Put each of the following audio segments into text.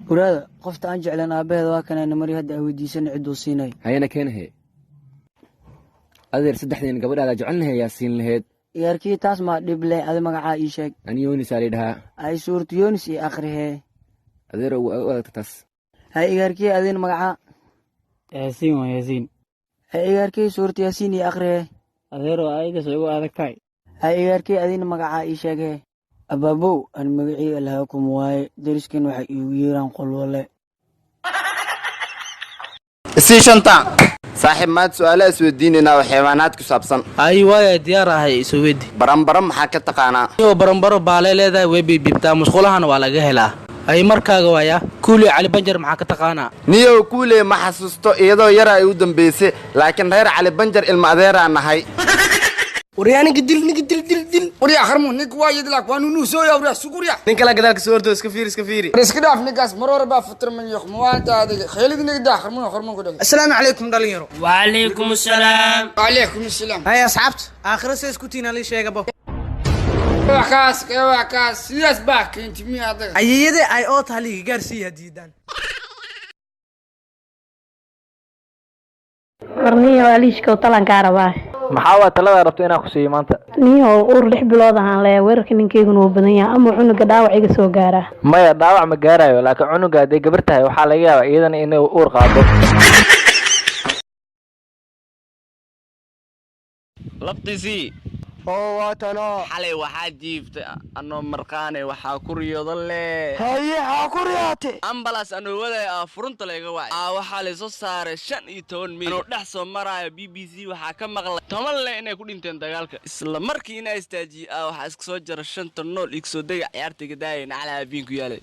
Waraada, qofta aan jeclan aabbaheeda waa kanayna mari hadda aan weydiisana cidduu siinay. Hayana keenahe adeer, saddexdeen gabadhaada jecelnahay yaa siin laheyd? Igaarkii, taas maa dhib leh. Adi magacaa ii sheeg. Ani Yoonis aa laydhahaa. Ay, suurta Yoonis io akhrihee. Adeer, u adagta taas. Hay igaarkii, adin magacaa? Yaasiin waa Yaasiin. Hay igaarkii, suurta Yaasiin io akhrihee. Adeeroo, ayagas way ugu adag tahay. Hay igaarkii, adina magacaa ii sheegee. Abaabow, aan magacii alhaakum waaye, deriskan waxay iigu yeeraan qolwale. Isii shanta saaxiib, maad su'aalaha isweydiinaynaa oo xayawaanaad ku saabsan. Ay, waaya, diyaar ahay, isoo weydii. Baranbaro maxaa ka taqaanaa? Oo baranbaro baalay leedahay, way biibbiibtaa, musqulahana waa laga helaa. Ay, markaaga waaya, Kuuli Cali Banjar maxaa ka taqaanaa? Niyow, Kuuley ma xasuusto, iyadoo yara ay u dambaysay, laakiin reer Cali Banjar ilma adeeraa nahay. Waryaa, ninka dil, ninka dil, dil, dil. Waryaa kharmu, ninka waa yidlaak waa nunuusooya. Waryaa, sugurya. Nin kala gadaalka soo ordo, iska fiiri, iska fiiri. War, iska dhaaf ninkaas, mar hore baa fatirman yoq mawaanta adiga kheelid ninka daa kharmun kharmun ku dhagay. Assalaamu calaykum, dhalinyaro. Wacalaykum asalaam. Wacalaykum asalaam. Hay asxaabta, aakhiro se isku tiina lii sheegabo. Wax kaas, wax kaas, sidaas baa keenti miya adiga? Ayayade ay oo tahay liiga gaarsiiya hadiidaan. Warniyo, aliishkow, talankaa rabaa. Maxaa waa talada rabto inaan ku siiyo maanta? Niyow, uur 6 bilood ahaan leeya, weerarka ninkayguna wuu badan yahay, ama cunuga dhaawac iga soo gaaraa? Maya, dhaawac ma gaarayo, laakiin cunuga hadday gabar tahay waxaa laga yaabaa iyadana inay uur qaado. Labtiisii Oo waatano. Xalay waxaa jiiftay anoo marqaane, waxaa ku riyoodo le. Haye, xaa ku riyaate? Ambulance anoo wadaya aa furunta layga wacay, aa waxaa laysoo saaray 15 mayl anoo dhex soo maraayo. BBC waxaa ka maqlay 10 le inay ku dhinteen dagaalka. Isla markii inaa istaajiyey aa waxaa iska soo jara shanta nool iga soo dega, ciyaartayga daayay, naclaa abiin ku yaalay.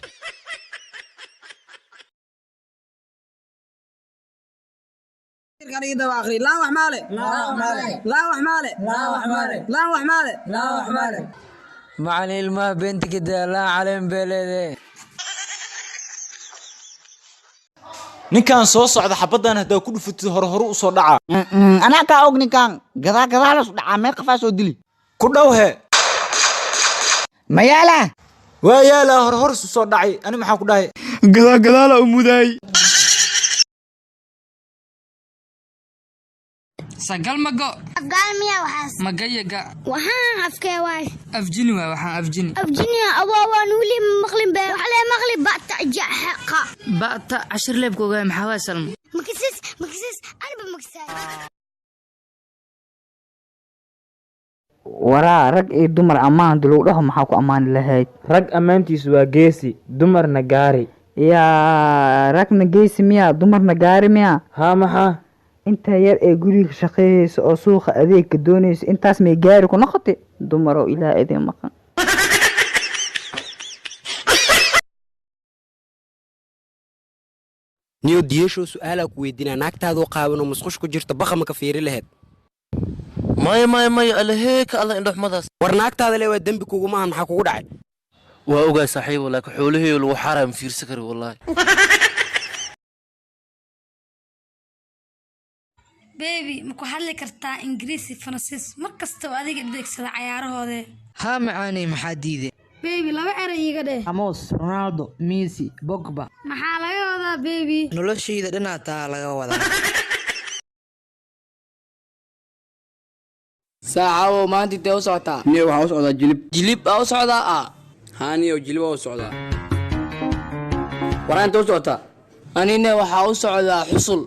Laan wax maale, laan wax maale, laan wax maale. Macalin, ilmaha beenta ka daa, laan caleen bee leedahay. Ninkan soo socda, xabaddan haddaa ku dhufatid, hore hore u soo dhaca. Anaa kaa og, ninkan gadaa gadaa las dhacaa, meel qafaa soo dili. Ku dhow he. Mayaala. Waa yaalaa, hore hore isu soo dhacay. Ani maxaa ku dhahay? Gadaa gadaala u mudaay. Sagal mago. Afgaal miya waxaas? Magayaga. Waxaan afkee waay? Afjini waay waxaan, afjini. Afjiniya aboo, waan weli maqlin be, waxlee maqli bata jaxaqa. Ba'ta cashir leebka ogaay, maxaa waay, Salmo? Makasis, makasis, aniba makasaay. Waraa, rag iyo dumar ammaan hadii lagu dhaho, maxaa ku ammaani lahayd? Rag ammaantiisu waa geesi, dumarna gaari. Yaa, ragna geesi miya, dumarna gaari miya? Haa, maxaa? Inta yar ee guriga shaqeeyeysa oo suuqa adeegka doonaysa, intaas may gaari ku noqotay? Dumarow, ilaah idin maqan. Niyo diyeshow, su-aalaa ku weydiinaa: naagtaadoo qaawanoo musqush ku jirta, baqa ma ka fiiri laheyd? Maya, maya, maya, alaheeka alla, indhoxmadaas. War, naagtaada le waa dembi kuguma ahan, maxaa kugu dhacay? Waa ogaay saaxiibo, laakiin xoolaheeyo lagu xaaraam fiirsan kari wallaahi. Baby, ma ku hadli kartaa Ingiriisi, Faransiis? Mar kasta oo adiga adeegsada cayaarahoodee. Haa macaaney, maxaa diiday? Baby, laba eray iiga dheh. Ramos, Ronaldo, Messi, Pogba. Maxaa laga wadaa, baby? Noloshayda dhanaa taa laga wadaa. Saaxabow, maanta intee u socotaa? Niyo, waxaan u socdaa Jilib. Jilib aa u socdaa a? Haa niyo, Jilib aa u socdaa. Waraa, intee u socotaa? Anine waxaa u socdaa Xusul.